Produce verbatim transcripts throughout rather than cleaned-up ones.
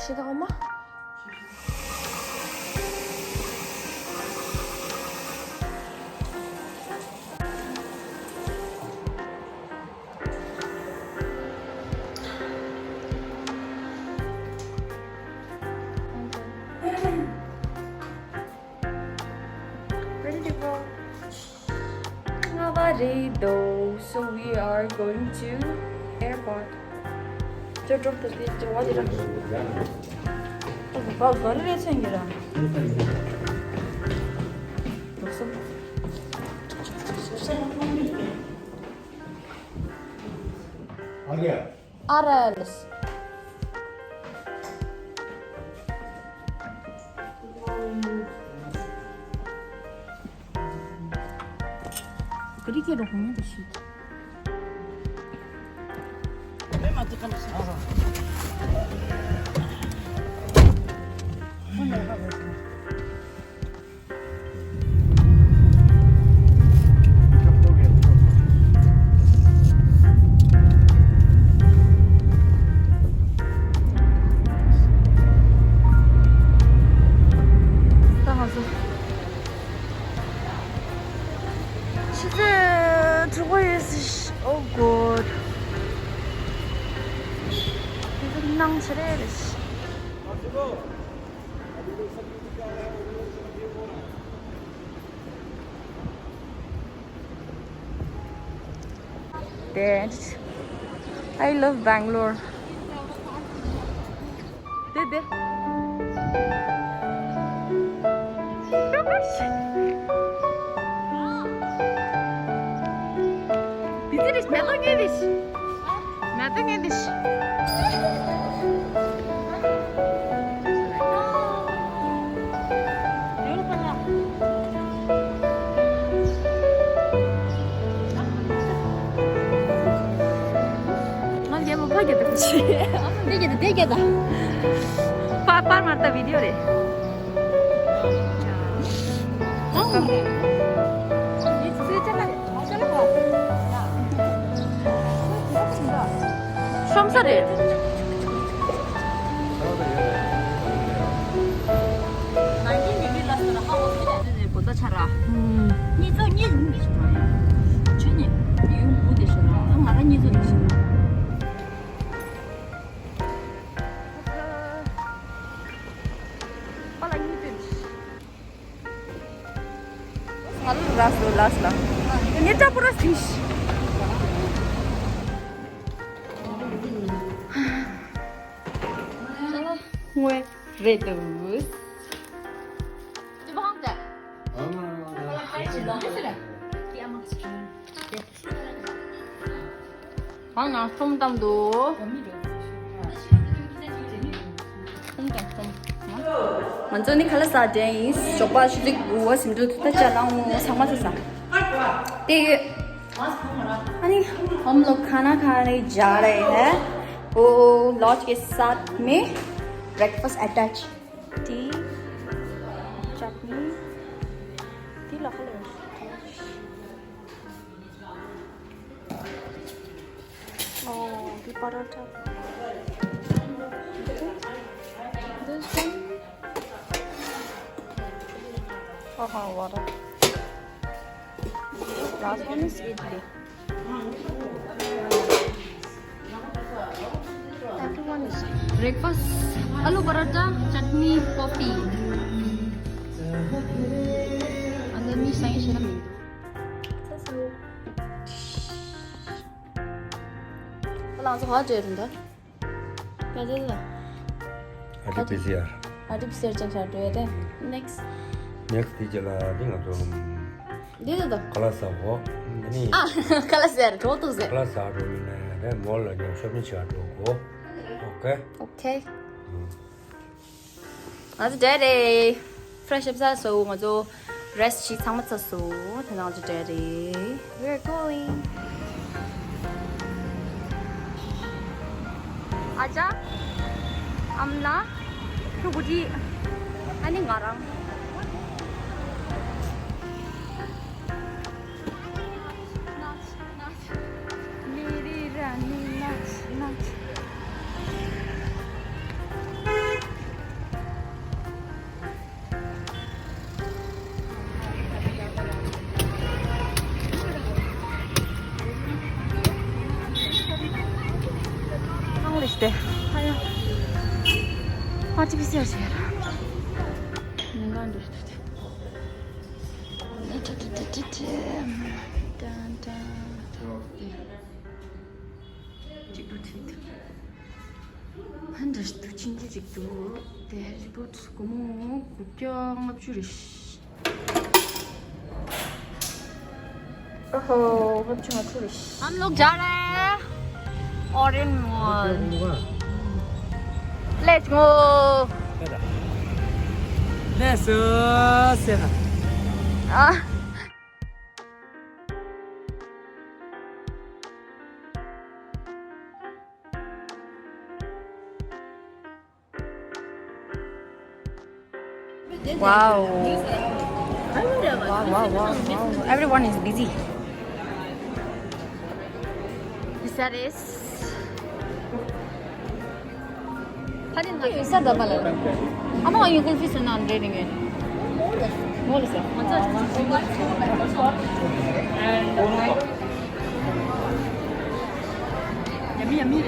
ཤི་ད་འོ་མ། Ready to go. ང་བ་རེད་དོ། So we are going to airport. ཅོ་ཅོ་ཏི་ཏི་ཅོ་བ་ཏི་ར། ད་ག་ག་རེ་རེད་ཚོད་ཀྱི་ར། རོགས་སོ། ཨ་རེ། ཨ་རལ། ཀ་རི་ཀེ་རོ་ཧོང་དུ་ཤི། ད་ང་ཚོ་ཕྱི་ཚེས་དྲུག་པ་ཡོད་སྲིད། Oh God. དེ་ཚོ་སྣང་ཆེ་རེད་རེད། Dad, I love Bangalore. དེ་དེ། དེ་ཚེ་རེད་མེ་ཏོག་ངན་རེད། མེ་ཏོག་ངན་རེད། ང་རྒྱལ་པོ་ཕ་རྒྱལ་ཏུ་ཁུ་ཆེ། དེ་རྒྱལ་ཏུ་དེ་རྒྱལ་ཏུ། པ་པར་མར་ཏ་བི་ཌིའོ་རེད། ཤོམ་ས་རེད། གོ་ད་ཆ་ར། གཉིས་ཚོ་གཉིས་ལུང་དེ་ཞིག་ར་ཡ། ཆུ་ནི་ཡུལ་ལུང་དེ་ཞིག་ར། ང་ར་གཉིས་ཚོ་དེ་ཞིག་ར། པ་ལ་གཉིས་དེ་ཞིག་ང་ལ་ར་སོ་ལ་སོ་ལ། ངེད་ཅག་པོ་ར་སིང་། དངོས་རེད་འདུག་ང་ང་ཁྲོམ་བཏང་འདུག་ཁྲོམ་དང་ཁྲོམ། ང་ཚོ་ནི་ཁ་ལག་ཟ་དྲན་ཡིན། ཞོགས་པ་ཆུ་ཚོད་དགུ་པ་ཟིན་འགྲོ་ཐུབ་ད་ཅ་ལག་ངོ་ཚང་མ་ཚོ་ཟ། དེ་ཡོད། ཨ་ནི་ཧམ་ལོ་ཁ་ན་ཁ་ནི་ཇ་རེད་ཧེ། वो लॉज के साथ में breakfast attach. T, चटनी, टी लगा ले। Oh, the paratha. This one. Oh, oh, water. Last one is idli. Everyone is breakfast, aloo paratha, chutney, coffee. And then me saying, ཁོ་རང་ཚོ་ག་འདྲ་རེད་འདུག་ག་འདྲ་ལ། ཨ་ཏི་པི་སི་ཨར། ཨ་ཏི་པི་སི་ཨར་ཅན་ཆགས་འགྲོ་ཡ་དེ། ནེགསི། ནེགསི་དེ་རྗེས་ལ་འདི་ང་ཚོ་འདི་འདི་འདི། ཁ་ལག་ཟ་གོ། འདི་ནི། ཨ་ཁ་ལག་ཟ་ར་འགྲོ་འདུག་ཟེར། ཁ་ལག་ཟ་འགྲོ་ཡིན་ནའི་རེད། མོལ་ལ་ཉོ་ཤོ་པིང་བྱ་འགྲོ་གོ། ཨོ་ཀེ། ཨོ་ཀེ། ང་ཚོ་བསྡད་རེད། ཕི་རེ་ཤི་ཨབ་ཚར་སོང་། ང་ཚོ་རེ་སི་ཊི་བྱས་ཚང་མ་ཚར་སོང་། དེ་ནང་ང་ཚོ་བསྡད་རེད། We're going. ཨ་ཅག་ཨམ་ན། ཕྲུ་གུ་དེ། ཨ་ནི་ང་རང་། मेरी रानी नाच नाच। ཡར་ཡར། ཉིན་གང་འདྲ་ཞིག་ཏུ་ཏེ། ཏན་ཏན། གཅིག་ཏུ་ཐིག་ཏུ། ཧན་འདྲ་ཞིག་ཏུ་ཕྱིན་གྱི་རིགས་འདུག་དེ་རི་པོ་ཊི་སྒོར་མོ་དགུ་བརྒྱ་ལྔ་བཅུ་རེད། ओहो, बच्चों, थोड़ी। हम लोग जा रहे हैं Orion Mall। Let's go। Let's go, Sarah। Uh. Wow. Wow, wow, wow, wow. Everyone is busy. This is. Hadi na. Isa da bala. Ama yung kulfi sa nan ready ngayon. Mall sa. Yummy, yummy.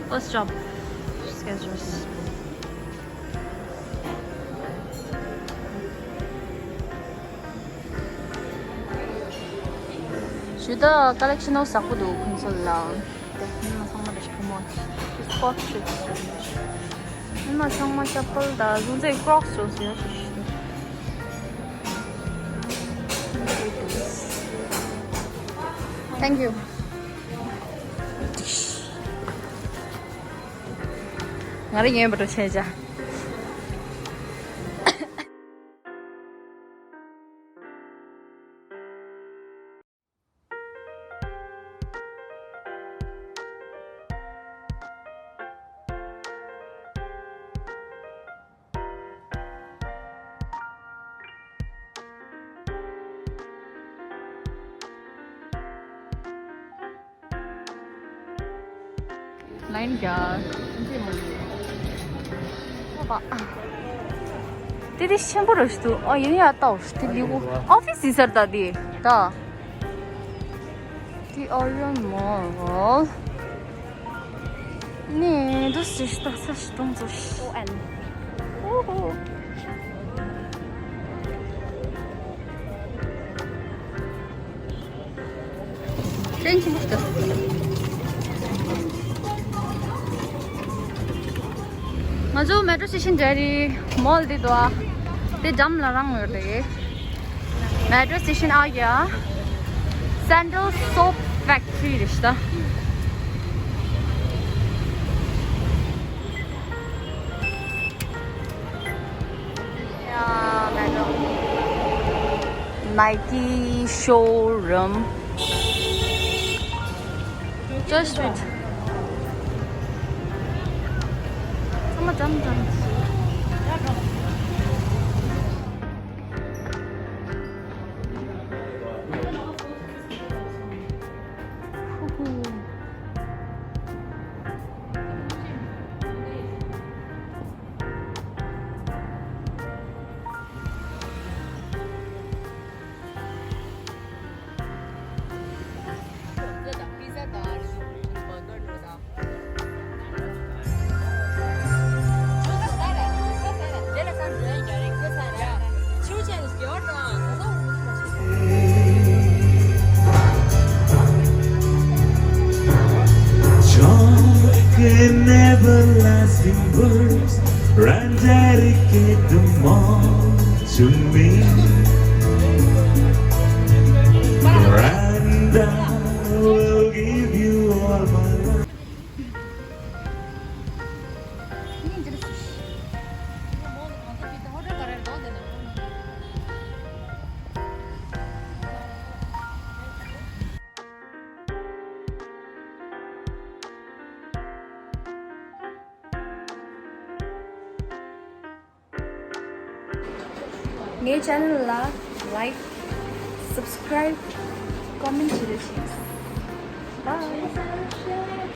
First stop, Skechers. ཞུ་ད་ཀ་ལེག་ཤན་ནོ་ཟག་པོ་འདུག་ཁོང་ཚོ་ལ། དེ་མི་མ་ཚང་མ་རེ་ཞིག་མོ་ཤི་སྤོག་ཤི། མི་མ་ཚང་མ་ཅ་པལ་ད་བཟུང་ཚེ་ཀྲོག་སི་བཟོ་ཟེར་ཡ་ཞིག་ཤི། Thank you. ང་རེ་ཉན་པ་འགྲོ་ཆེ་ཅ། ལའིན་རྒྱག་ཨོ་པ། དེ་དེ་ཆེན་པོ་རེད་ཤི་འདུག་ཨ་ཡིན་ཡ་ཏའོ་ཤི་དེ་ལི་གུ་ཨོ་ཕི་སི་ཟེར་ད་དེ་ད། དེ་ཨོ་རི་ཡོན་མོལ། ནས་འདུག་སེ་ལྟ་ས་ཞིག་གཏོང་ཚོ་ཞིག་ཨོ་ཨན། ཨོ་ཧོ། ཕྲན་ཆེན་པོ་ཞིག་ཏུ། ང་ཚོ་མེ་ཊོ་སི་ཊེ་ཤན་འདྲ་རེད། མོལ་འདི་འདུག་ཨ། དེ་འགྲམ་ལ་རང་ཡོད་རེད། མེ་ཊོ་སི་ཊེ་ཤན་ཨ་གི་ཨ། Sandal Soap Factory རེད་ཤི་ད། ཡ་མེ་ཊོ། Nike showroom. Just wait. ཚང་མ་འགྲམ་འགྲམ། Joy in everlasting words, and dedicate them all to me. And I will give you all my life. ངའི་ཆེ་ནལ་ལ་ལའིཀ། སབ་སི་ཀྲའིབ། ཀོ་མེན་ཊི་བྱེད་རོགས་བྱེད། Bye.